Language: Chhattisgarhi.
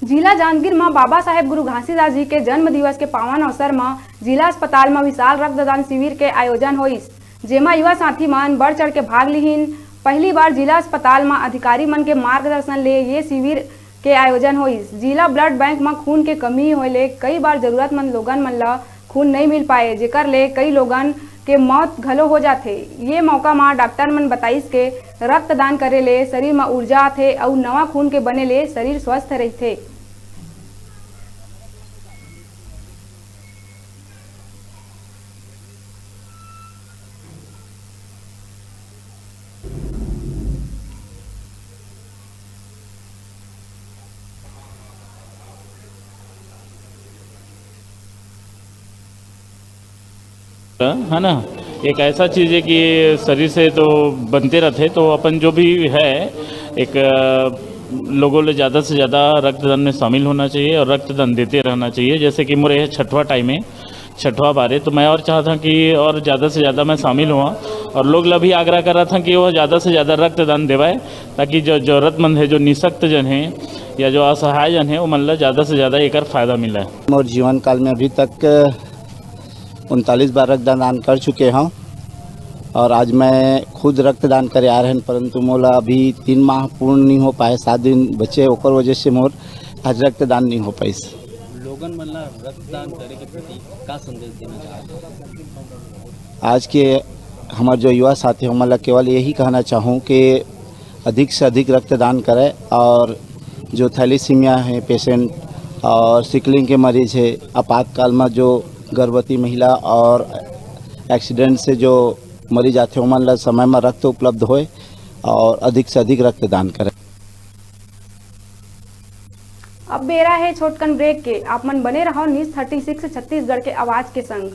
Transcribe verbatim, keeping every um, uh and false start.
जिला जांजगीर म बाबा साहेब गुरु घासीदास जी के जन्म दिवस के पावन अवसर म जिला अस्पताल म विशाल रक्तदान शिविर के आयोजन होइस, जेमा युवा साथी मन बढ़ चढ़ के भाग लिहिन। पहली बार जिला अस्पताल म अधिकारी मन के मार्गदर्शन ले ये शिविर के आयोजन होइस। जिला ब्लड बैंक म खून के कमी होए ले कई बार जरूरतमंद लोगन मन ल खून नइ मिल पाए, जेकर ले कई लोगन के मौत घलो हो जाथे। ये मौका म डॉक्टर मन बताइस के रक्तदान करे ले शरीर म ऊर्जा आथे अउ नवा खून के बने ले शरीर स्वस्थ रहिथे। है ना, एक ऐसा चीज़ है कि शरीर से तो बनते रहते, तो अपन जो भी है, एक, अ, लोगों ले ज़्यादा से ज़्यादा रक्तदान में शामिल होना चाहिए और रक्तदान देते रहना चाहिए। जैसे कि मोर यह छठवां टाइम है, छठवां बार है, तो मैं और चाहता कि और ज़्यादा से ज़्यादा मैं शामिल हुआ और लोग ला भी आग्रह कर रहा था कि वो ज़्यादा से ज़्यादा रक्तदान देवाए, ताकि जो जरूरतमंद है, जो निशक्त जन है या जो असहाय जन है, वो मन ला ज़्यादा से ज़्यादा एकर फायदा मिले। मोर जीवन काल में अभी तक उनतालीस बार रक्तदान कर चुके हूँ और आज मैं खुद रक्तदान करे आ रहे हैं, परंतु मोला अभी तीन माह पूर्ण नहीं हो पाए, सात दिन बचे, ओकर वजह से मोर आज रक्तदान नहीं हो पाइस। लोगन मन ला रक्तदान करे के प्रति का संदेश देना चाहत हो? आज के हमार जो युवा साथी, हमन ला केवल यही कहना चाहूँ कि अधिक से अधिक रक्तदान करें और जो थैलीसीमिया है पेशेंट और सिकलिंग के मरीज है, आपातकाल में जो गर्भवती महिला और एक्सीडेंट से जो मरीज आथे, ओमन ला समय में रक्त उपलब्ध होए और अधिक से अधिक रक्तदान करें। अब बेरा है छोटकन ब्रेक के। आप मन बने रहो न्यूज़ थर्टी सिक्स छत्तीसगढ़ के आवाज के संग।